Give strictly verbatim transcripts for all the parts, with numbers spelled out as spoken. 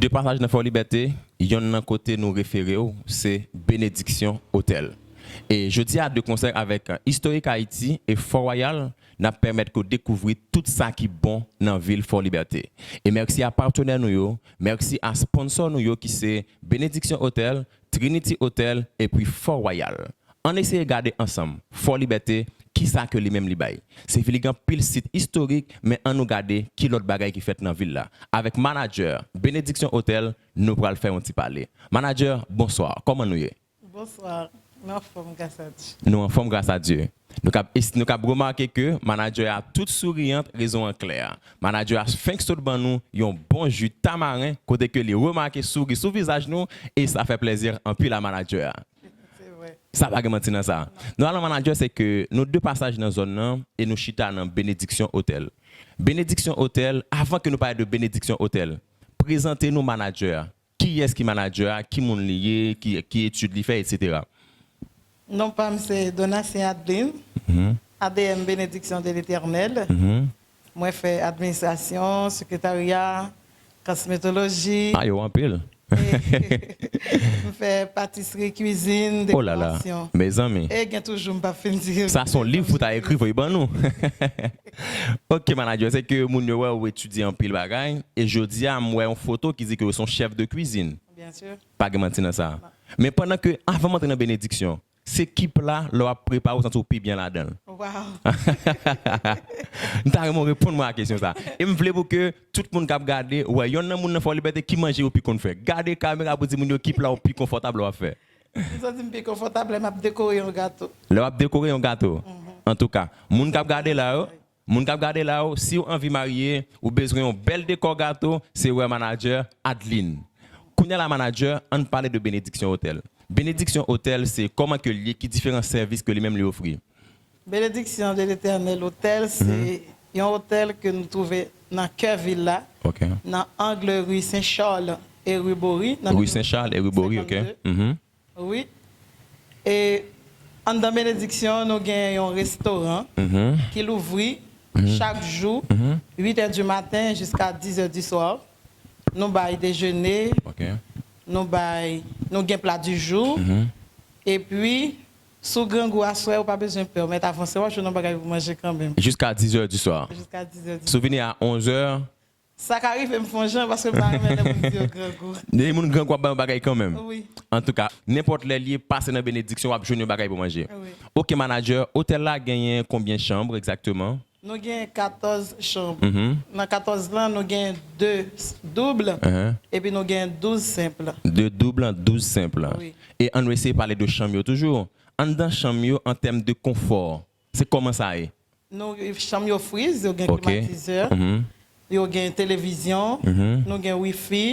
de pasaj nan Fò Libète, yonn nan kote nou refere w, se Benediksyon Otèl. E jodi a, de konsè avèk Istorik Ayiti e Fò Wayal, n ap pèmèt ke w dekouvri tout sa ki bon nan vil Fò Libète. E mèsi a patnè nou yo, mèsi a sponsò nou yo ki se Benediksyon Otèl, Trinity Otèl epi Fò Wayal. Ann eseye gade ansanm Fò Libète, kisa ke li menm li bay. Se vil ki gen anpil sit istorik, men ann nou gade ki lòt bagay ki fèt nan vil la. Avèk manadjè Benediksyon Otèl, nou pral fè yon ti pale. Manadjè, bonswa, kòman nou ye? Bonswa, nou anfòm gras a Dye. Nou anfòm gras a Dye. Nou kab, nou kab remake ke manadjè a tout souriant, rezon an klè. Manadjè a fenk sot ban nou yon bon ji tamaren, kote ke li remake souri sou vizaj nou, e sa fè plezi anpil a manadjè a. Se vre. Sa pa gen manti nan sa. Non. Nòmalman, manadjè, se ke nou de pasaj nan zòn nan e nou chita nan Benediksyon Otèl. Benediksyon Otèl, avan ke nou pale de Benediksyon Otèl, prezante nou manadjè a. Kiyès ki manadjè a, ki moun li ye, ki, ki etid li fè, etsetera. Non pa m se Donatien Adeline, A D M Bénédiction de l'Éternel. Mwen fè administrasyon, sekretarya, kosmetoloji. Ah, yo anpil. M fè patisri, kwizin, dekorasyon. Mezanmi. E gen toujou m pa fin di. Sa se yon liv pou ta ekri voye ban nou. Ok, manadjè, se ke moun yo wè ou etidye anpil bagay, e jodi a m wè yon foto ki di ke ou se yon chèf de kwizin. Byen si. Pa gen manti nan sa. Men pandan ke, avan m antre nan benediksyon, se ki pla lè w ap prepare ou santi w pi byen ladan l? Waw. M ta renmen w reponn mwen a kesyon sa. E m vle pou ke tout moun k ap gade wè yonn nan moun nan Fò Libète ki manje ou pi konn fè. Gade kamera pou di moun yo ki pla ou pi konfòtab lè w ap fè. M santi m pi konfòtab lè m ap dekore yon gato. Lè w ap dekore yon gato. Antouka, moun k ap gade la yo, moun k ap gade la yo, si w anvi marye, ou bezwen yon bèl dekò gato, se wè manadjè Adeline. Kounye a la, manadjè, ann pale de Benediksyon Otèl. Benediksyon Otèl, se kòman ke l ye, ki diferan sèvis ke li menm li ofri? Bénédiction de l'Éternel Hôtel, se yon otèl ke nou twouve nan kè vil la, nan ang ri Sen Chal e ri Bori, nan Ri Sen Chal e ri Bori, ok. Wi. E anndan Benediksyon, nou gen yon restoran ki louvri chak jou, uit è di maten jiska diz è di swa. Nou bay dejene, nou bay, nou gen pla di jou. Epi, si w grangou aswè, ou pa bezwen pè, ou mèt avanse, w ap jwenn yon bagay pou manje kanmenm. Jiska diz è di swa. Jiska diz è di swa. Si w vini a onz è, Sa ka rive m fè yon jan, paske m pa renmen lè moun di yo grangou. Lè moun grangou ap ba yo bagay kanmenm. Wi. Antouka, nenpòt lè l ye, pase nan benediksyon, w ap jwenn yon bagay pou manje. Wi. Ok, manadjè, otèl la genyen konbyen chanm egzakteman? Nou gen katòz chanm. Nan katòz lan, nou gen de doub, epi nou gen douz senp. De doub, douz senp. Wi. E ann nou eseye pale de chanm yo toujou. Anndan chanm yo, an tèm de konfò, se kòman sa ye? Nou, chanm yo friz, yo gen klimatizè, yo gen televizyon, nou gen wifi,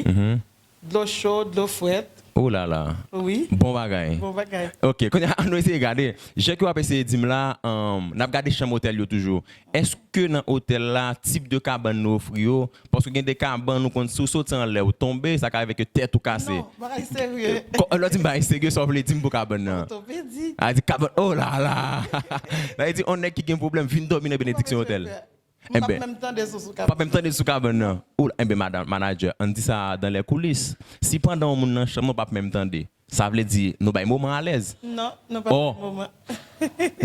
dlo cho, dlo frèt. Oh la la. Wi. Bon bagay. Bon bagay. Ok, kounye a, ann nou eseye gade. Jan ke w ap eseye di m la, n ap gade chanm otèl yo toujou. Èske nan otèl la, tip de kabann nou ofri yo, paske gen de kabann ou konn si w soti anlè ou tonbe, sa ka rive ke tèt ou kase. Non, bagay serye. Lè w di m bagay serye, sa w vle di m pou kabann nan? Òtopedi. A di kabann, oh la la. Sa vle di, yon nèg ki gen pwoblèm vin dòmi nan benediksyon otèl. M p ap menm tande sou sou kabann. P ap menm tande sou kabann nan. Ou, enben, madanm, manadjè, ann di sa dan lè koulis. Si pandan yon moun nan chanm nan, w p ap menm tande. Sa vle di, nou bay moman alèz? Non, nou pa bay moman.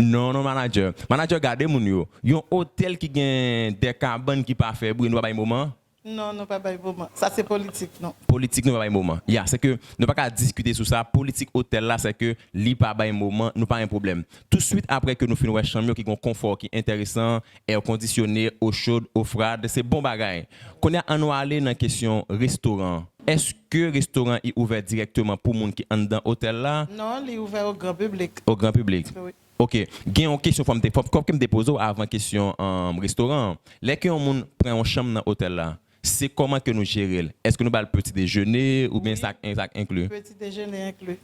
Non, non, manadjè. Manadjè, gade moun yo. Yon otèl ki gen de kabann ki pa fè bri, nou pa bay moman? Non, nou pa bay moman. Sa se politik nou. Politik nou pa bay moman. Ya, se ke nou pa ka diskite sou sa. Politik otèl la, se ke li pa bay moman, nou pa gen pwoblèm. Touswit apre ke nou fin wè chanm yo ki gen yon konfò ki enteresan, è kondisyone, o chod, o frad, se bon bagay. Kounye a, ann nou ale nan kesyon restoran an. Èske restoran i ouvè dirèkteman pou moun ki anndan otèl la? Non, li ouvè o gran piblik. O gran piblik? Wi. Ok, gen yon kesyon fò m te, fò, fò ke m te poze w avan kesyon, um, restoran an. Lè ke yon moun pran yon chanm nan otèl la, se kòman ke nou jere l? Èske nou ba l peti dejene oubyen sa, sa k enkli? Peti dejene enkli.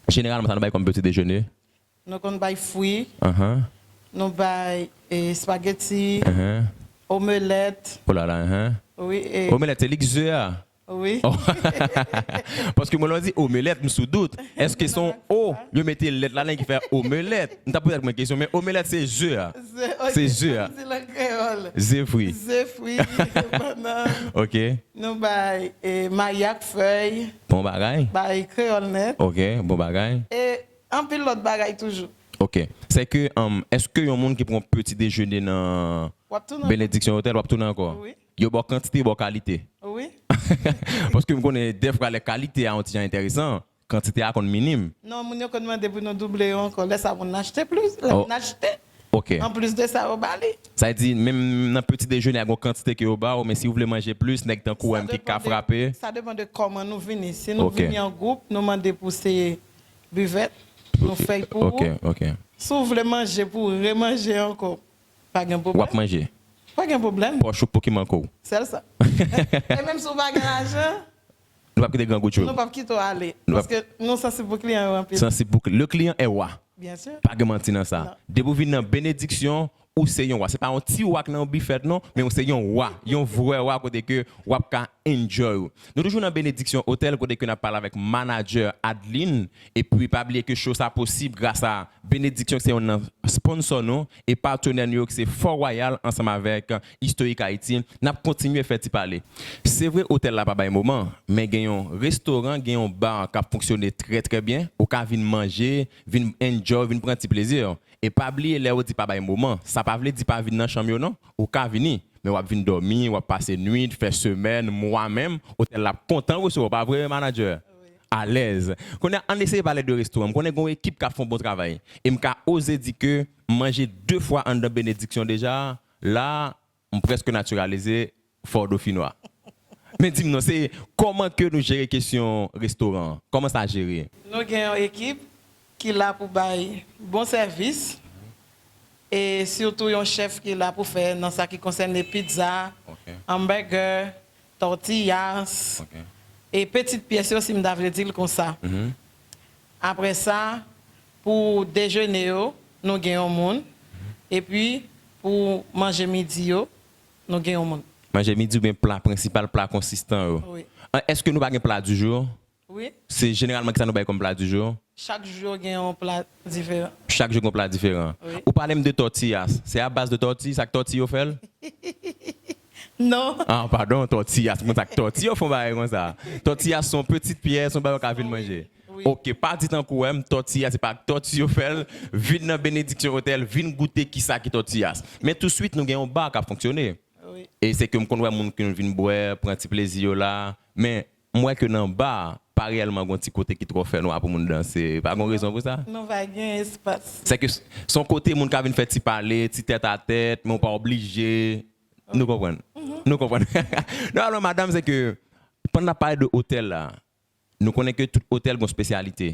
Jeneralman, sa nou bay kòm peti dejene? Nou konn bay fwi. Nou bay, e, espageti, omelèt. Oh la la. Wi, e omelèt, se lik ze a? Wi. Paske mwen lè w di omelèt, m sou dout. Èske se yon O, yo mete lèt ladan ki fè omelèt? M ta poze mwen kesyon, men omelèt se ze a. Se ze a. Di l an kreyòl. Ze fri. Ze fri, bannann. Ok. Nou bay e, mayak fèy. Bon bagay. Bay kreyòl nèt. Ok, bon bagay. E anpil lòt bagay toujou. Ok. Se ke, um, èske yon moun ki pran peti dejene nan W ap tounen. Benediksyon Hotel, w ap tounen ankò? Wi. Yo ba w kantite, yo ba w kalite. Wi. Paske m konnen dèfwa lè kalite a yon ti jan enteresan, kantite a konn minim. Non, moun yo konn mande pou nou double yo ankò. Lè sa moun nan achte plis, lè Oh. moun nan achte. Ok. An plis de sa, yo ba li. Sa vle di, menm nan peti dejene, a gen yon kantite ke yo ba w, men si w vle manje plis, nèg tankou w ki ka frape. Sa depann de kòman nou vini. Si nou Ok. vini an gwoup, nou mande pou se bivèt, nou fèy pou Ok, ou. Ok. Si w vle manje pou remanje ankò, pa gen W ap pwoblèm. Manje. Pa gen pwoblèm. Pòch ou pou ki manke w. Sèl sa. E menm si w pa gen lajan, Nou p ap kite gran gout yo. Nou p ap kite w ale. Nou p ap- Paske nou sansib pou kliyan yo anpil. Sansib pou le client est roi. Byen si. Pa gen manti nan sa. Non. Depi w vin nan Benediksyon, ou se yon wa. Se pa yon ti wa k nan yon bifèt non, men ou se yon wa. Yon vrè wa kote ke w ap ka enjoy ou. Nou toujou nan Benediksyon Hotel kote ke n ap pale avèk manager Adeline. Epi pa bliye ke show sa posib gras a Benediksyon ki se yon nan sponsor nou e patnè nou yo ki se Fort Royal ansanm avèk Historic Haiti. N ap kontinye fè ti pale. Se vre otèl la pa bay moman, men gen yon restoran, gen yon bar k ap fonksyone trè trè byen. Ou ka vin manje, vin enjoy, vin pran ti plezi. E pa bliye lè yo di pa bay moman, sa pa vle di pa vin nan chanm yo non. Ou ka vini, men w ap vin dòmi, w ap pase nwit, fè semèn, mwa menm, otèl la ap kontan resevwa w, pa vre manager? Alèz. Kounye a, ann eseye pale de restoran. M konnen gen yon ekip k ap fè yon bon travay. E m ka oze di ke m manje de fwa anndan Benediksyon deja. La, m prèske natiralize Fòdofinois. Men di m non, se kòman ke nou jere kesyon restoran an? Kòman sa jere? Nou gen yon ekip ki la pou bay bon sèvis. E sitou yon chèf ki la pou fè nan sa ki konsène pizza, Ok. Hamburger, tortillas, Ok. e petit pyès yo, si m ta vle di l konsa. Mhm. Apre sa, pou dejene yo, nou gen yon moun. Epi, pou manje midi yo, nou gen yon moun. Manje midi oubyen pla prensipal, pla konsistan yo. Wi. An, èske nou pa gen pla di jou? Wi. Se jeneralman kisa nou bay kòm pla di jou? Chak jou gen yon pla diferan. Chak jou gen yon pla diferan. Wi. Ou pale m de tortillas. Se a baz de tòti? Se ak tòti yo fè l? Non. Ah, padon, tortillas. Mwen, se ak tòti yo fè yon bagay konsa. Tortillas se yon petit pyès, yon bagay ou ka vin manje. Wi. Ok, pa di tankou wè m, tortillas, se pa ak tòti yo fè l. Vin nan Benediksyon Hotel, vin goute kisa ki tortillas. Men touswit, nou gen yon bar k ap fonksyone. Wi. E se ke m konn wè moun ki vin bwè, pran ti plezi yo la. Men m wè ke nan bar, pa reyèlman gen yon ti kote ki twò fè nwa pou moun danse. Pa gen rezon pou sa? Nou pa gen espas. Se ke s- se yon kote moun ka vin fè ti pale, ti tèt a tèt, men w pa oblije. Nou konprann? Nou konprann? Non, alò, madanm, se ke pandan n ap pale de otèl la, nou konnen ke tout otèl gen yon espesyalite.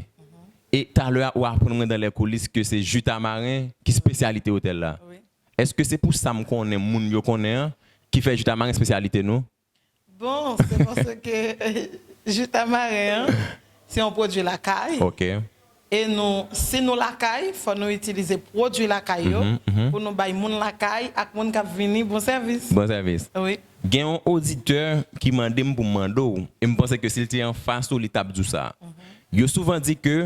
E talè a, ou aprann mwen dans les coulisses ke se ji tamaren ki espesyalite otèl la. Wi. Èske se pou sa m konnen moun yo konnen an ki fè ji tamaren espesyalite nou? Bon, se paske ji tamaren an, se yon pwodui lakay. Ok. E nou, si nou lakay, fò nou itilize pwodui lakay yo Mhm, mhm. Pou nou bay moun lakay ak moun k ap vini bon sèvis. Bon sèvis. Wi. Gen yon oditè ki mande m pou m mande w, e m panse ke si l te anfas ou, li t ap di w sa. Yo souvan di ke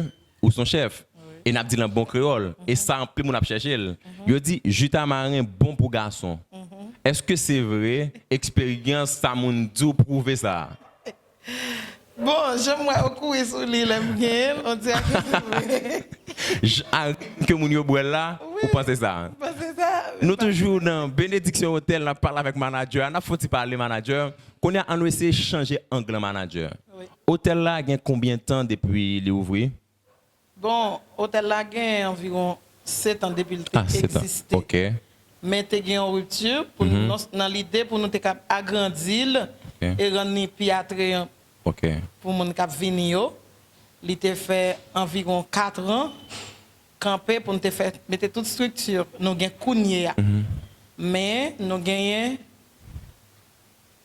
ou se yon chèf, e n ap di l an bon kreyòl, e sa anpil moun ap chèche l. Yo di ji tamaren bon pou gason. Èske se vre? Eksperyans sa moun di w pwouve sa? Bon, jan m wè yo kouri sou li lè m genyen l, on dirait que se vre. Jan ke moun yo bwè l la, ou panse sa? M panse sa. Nou toujou nan Benediksyon Hotel, n ap pale avèk manager a, n ap fè yon ti pale manager. Kounye a, ann eseye chanje ang lan manager. Wi. Otèl la gen konbyen tan depi li ouvri? Bon, otèl la gen anviwon sèt an depi l te Ah, sèt an. Egziste. Ok. Men te gen yon ripti pou nou, nan lide pou nou te kab agrandi l e rann li pi atreyan Ok. Pou moun k ap vini yo. Li te fè anviwon kat an kanpe pou nou te fè mete tout estrikti nou gen kounye a. Men nou genyen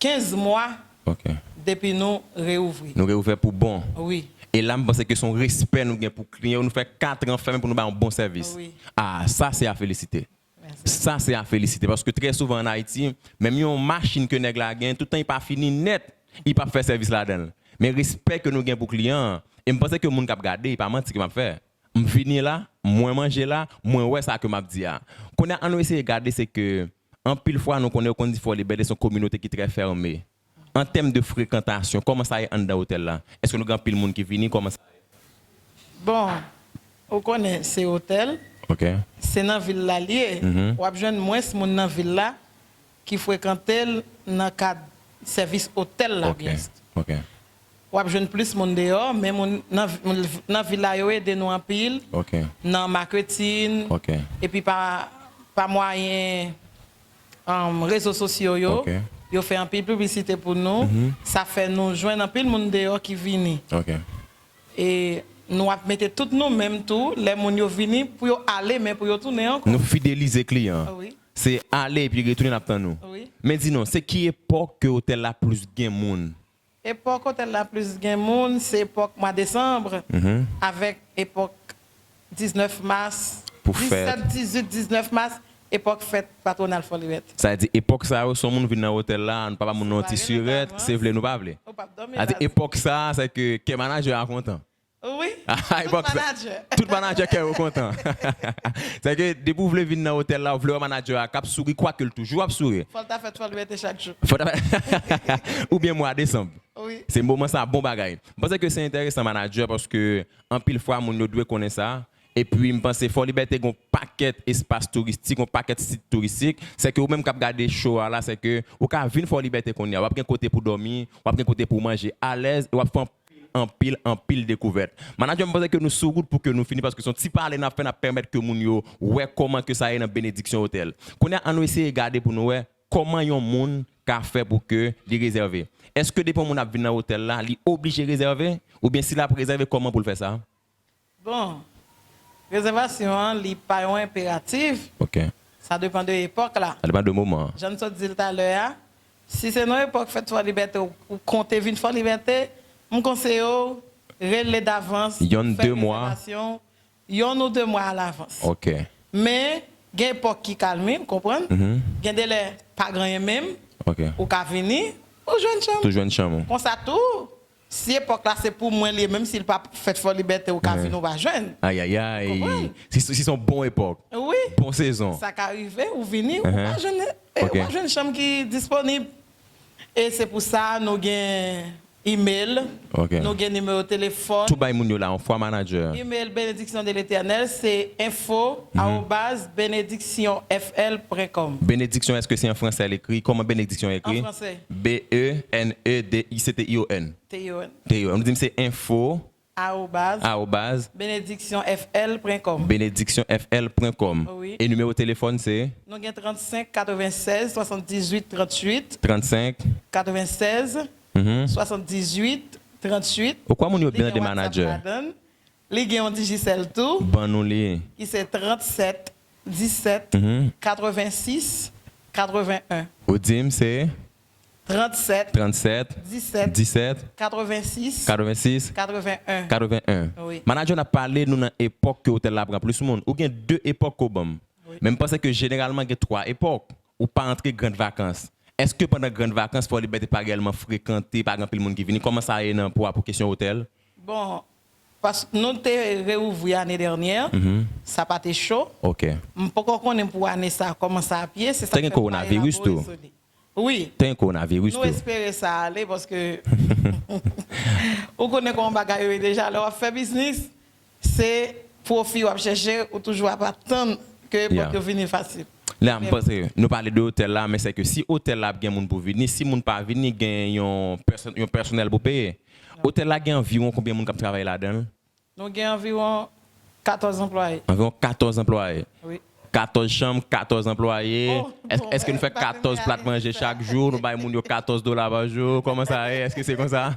kenz mwa Ok. depi nou reouvri. Nou reouvè pou bon. Wi. E la, m panse ke se yon respè nou gen pou kliyan yo. Nou fè kat an fèmen pou nou bay yon bon sèvis. Wi. Ah, sa se a felisite. Mèsi. Sa se a felisite. Paske trè souvan an Ayiti, menm yon machin ke nèg la gen, tout tan li pa fini nèt, Li p ap fè sèvis ladan l. Men respè ke nou gen pou kliyan an, e m panse ke moun k ap gade, e pa manti ke m ap fè. M vini la, mwen manje la, mwen wè sa ke m ap di a. Kounye a, ann nou eseye gade, se ke anpil fwa, nou konnen yo konn di Fò Libète se yon kominote ki trè fèmen. An tèm de frekantasyon, kòman sa ye anndan otèl la? Èske nou gen anpil moun ki vini? Kòman sa ye? Bon, ou konnen se otèl, Ok. se nan vil la l ye. W ap jwenn mwens moun nan vil la ki frekante l nan kad sèvis otèl la, Ok. byen s- Ok. W ap jwenn plis moun deyò, men moun nan, nan vil la yo ede nou anpil, Ok. nan maketin, Ok. epi pa, pa mwayen um, rezo sosyo yo, Ok. yo fè anpil piblisite pou nou. Sa fè nou jwenn anpil moun deyò ki vini. Ok. E nou ap mete tout nou menm tou, lè moun yo vini, pou yo ale, men pou yo tounen ankò. Nou fidelize kliyan. Wi, Se ale epi retounen n ap tann nou. wi. Men di nou, se ki epòk ke otèl la plis gen moun? Epòk otèl la plis gen moun, se epòk mwa desanm, Mhm. avèk epòk diznèf mas, Pou fèt. disèt, dizuit, diznèf mas, epòk fèt patwonal Fò Libète. Sa di, epòk sa yo, si yon moun vin nan otèl la, nou pa ba moun nan yon ti sirèt, se vle nou pa vle. Ou p ap dòmi Sa di, la. epòk sa, se ke kè manajè a kontan. Wi. Epòk Tout sa. manajè. Tout manajè kè yo kontan. Se ke depi w vle vin nan otèl la, w vle wè manajè a k ap souri, kwake l toujou ap souri. Fò l ta fèt Fò Libète chak jou. Fò ta oubyen mwa desanm. Wi. Se moman sa bon bagay. M panse ke se enteresan manajè paske anpil fwa moun yo dwe konnen sa. Epi m panse Fò Libète gon pakèt espas touristik, gon pakèt sit touristik. Se ke ou menm k ap gade show a la, se ke ou ka vin Fò Libète kounye a. W ap gen kote pou dòmi, w ap gen kote pou manje alèz, e w ap fè anpil, anpil, anpil dekouvèt. Manadjè, m panse ke nou sou wout pou ke nou fini, paske se yon ti pale n ap fè, n ap pèmèt ke moun yo wè kòman ke sa ye nan Benediksyon Otèl. Kounye a, ann nou eseye gade pou nou wè kòman yon moun ka fè pou ke li rezève. Èske depi yon moun ap vin nan otèl la, li oblije rezève? Oubyen si l ap rezève, kòman pou l fè sa? Bon, rezèvasyon an, li pa yon enperatif. Ok. Sa depann de epòk la. Sa depann de moman an. Jan m sot di l talè a, si se nan epòk fèt Fò Libète ou, ou konte vin Fò Libète, m konseye w rele davans, Yonn, fè de mwa. Rezèvasyon, yonn ou de mwa alavans. Ok. Men, gen epòk ki kalmi, ou konprann? Mhm. Gen de lè, pa gen anyen menm, Ok. ou ka vini, ou jwenn chanm. Tou jwenn chanm ou. Konsa tou, si epòk la se pou mwen li ye, menm si l pa fèt Fò Libète, ou ka Wi. vin, ou pa jwenn. Ay, ay, ay. Konprann? Si, si se yon bon epòk. Wi. Bon sezon. Sa ka rive, ou vini, ou Mhm. pa jwenn, e, Ok. ou pa jwenn chanm ki disponib. E se pou sa, nou gen email, Ok. nou gen nimewo telefòn. Tou bay moun yo la, yon fwa manadjè. Email Benediksyon de Letènèl, se info arobase benediksyon F L pwen kòm. Benediksyon, èske se an fransè l ekri? Kòman benediksyon ekri? An fransè. B E N E D I C T I O N. T I O N. T I O N. Nou di m se info Arobase arobase benediksyon F L pwen kòm. benediksyon F L pwen kòm. Wi. E nimewo telefòn se Nou gen trannsenk katrevennsèz swasanndizuit tranntuit, trannsenk. katrevennsèz Mhm. swasanndizuit tranntuit. Ou kwè moun yo Li byen gen de WhatsApp manadjè? Ladan. Li gen yon Digicel tou, Ban nou li. ki se trannsèt disèt Mhm. katrevensis katreven en. Ou di m se Trannsèt trannsèt disèt disèt katrevensis katrevensis katreven en. katreven en. Wi. Manadjè, n ap pale nou nan epòk ke otèl la pran plis moun. Ou gen de epòk ke w ban m. Wi. Men m panse ke jeneralman gen twa epòk. Ou pa antre grann vakans. Èske pandan grann vakans, Fò Libète pa reyèlman frekante, pa gen anpil moun ki vini? Kòman sa ye nan pou, pou kesyon otèl? Bon, pas nou te reouvri ane dènyè, Mhm. sa pa te cho. Ok. M poko konnen pou ane sa kòman sa ap ye, se sa Te gen k fè m pa kowonaviris elabore tou. sou li. Wi. Te gen kowonaviris Nou tou. Espere sa ale, paske ou konnen kòman bagay yo ye deja, lè w ap fè biznis, se pwofi w ap chèche, ou toujou ap atann ke Yeah. pòt yo vini fasil. La, m panse, nou pale de otèl la, men se ke si otèl la ap gen moun pou vini, si moun pa vini, gen yon pèsòn, yon pèsonèl pou peye. Otèl la gen anviwon konbyen moun k ap travay ladan l? Nou gen anviwon katòz anplwaye. Anviwon katòz anplwaye. Wi. Katòz chanm, katòz anplwaye. Oh, Ès-, bon, èske nou fè pa katòz fè plat manje chak jou? Nou bay moun yo katòz dola pa jou? Kòman sa ye? Èske se konsa?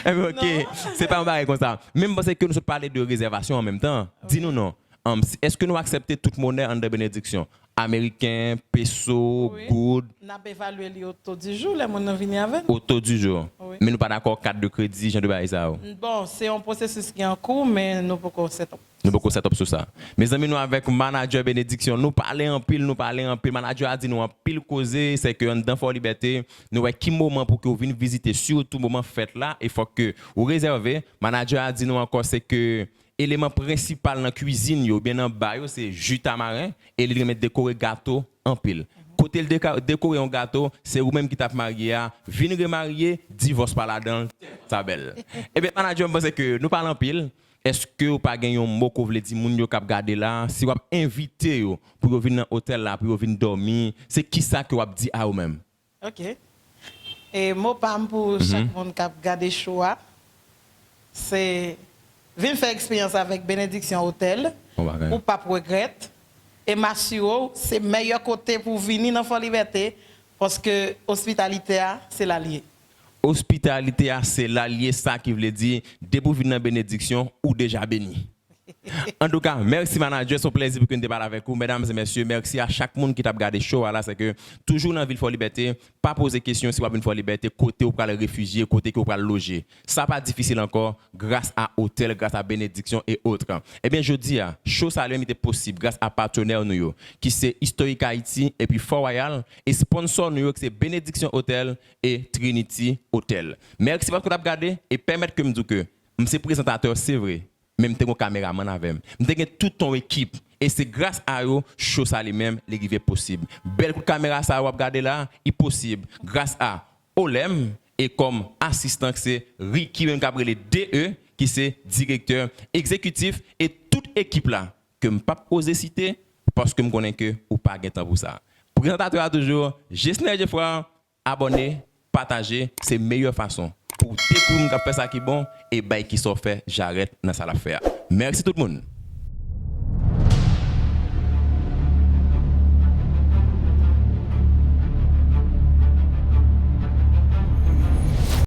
Enben, ok. Non. Se pa yon bagay konsa. Men m panse ke nou sot pale de rezèvasyon an menm tan. Di nou non. Ann, si, èske nou aksepte tout monè anndan benediksyon? Ameriken, peso, Wi. Goud. N ap evalye li o to di jou, lè moun nan vini avè n. O to di jou. Men nou pa dakò kat de kredi, jan de bagay sa yo. Bon, se yon pwosesis ki an kou, men nou poko set up. Nou poko set up sou sa. Mezanmi, nou avèk manager Benediction. Nou pale anpil, nou pale anpil. Manager a di nou anpil koze, se ke anndan Fò Libète, nou wè ki moman pou ke w vin vizite, sitou moman fèt la, e fòk ke ou rezève. Manager a di nou ankò, se ke eleman prensipal nan kwizin yo, oubyen nan ba yo, se ji tamaren, e li renmen dekore gato anpil. Kote l deka- dekore yon gato, se ou menm ki t ap marye a, vin remarye, divòs pa ladan l, sa bèl. Ebyen, manager, m panse ke nou pale anpil. Èske w pa gen yon mo ke w vle di moun yo k ap gade la, si w ap envite yo pou yo vin nan otèl la, pou yo vin dòmi, se kisa ke w ap di a yo menm? Ok. E mo pa m pou chak moun k ap gade show a, se vin fè eksperyans avèk Benediction Hotel. Bon bagay. Ou p ap regrèt. E m asire w, se mèyè kote pou w vini nan Fò Libète, paske ospitalite a, se la l ye. Ospitalite a, se la l ye, sa ki vle di, depi w vin nan Benediction, ou deja beni. Antouka, mèsi manager, se yon plèzi pou ke n te pale avèk ou. Medam e mesye, mèsi a chak moun ki t ap gade show a la, se ke toujou nan vil Fò Libète, pa poze kesyon si w ap vin Fò Libète, kote w pral refijye, kote ke w pral loje. Sa pa difisil ankò, gras a otèl, gras a Benediction e otre. Ebyen, jodi a, show sa li menm li te posib gras a patnè nou yo, ki se Historic Haiti epi Fort Royal, e sponsò nou yo ki se Benediction Hotel e Trinity Hotel. Mèsi paske w t ap gade e pèmèt ke m di w ke m se prezantatè, se vre, men m te gen yon kameramann avè m. M te gen tout yon ekip. E se gras a yo, show sa li menm, li rive posib. Bèl kout kamera sa yo w ap gade la, li posib gras a Olem e kòm asistan ki se Ricky menm k ap rele D E, ki se direktè egzekitif e tout ekip la ke m p ap oze site paske m konnen ke ou pa gen tan pou sa. Prezantatè a toujou, Gesner Geffrard, abòne, pataje, se meyè fason pou w dekouvri moun k ap fè sa ki bon e bay ki sa w fè jarèt nan sa l ap fè a. Mèsi tout moun!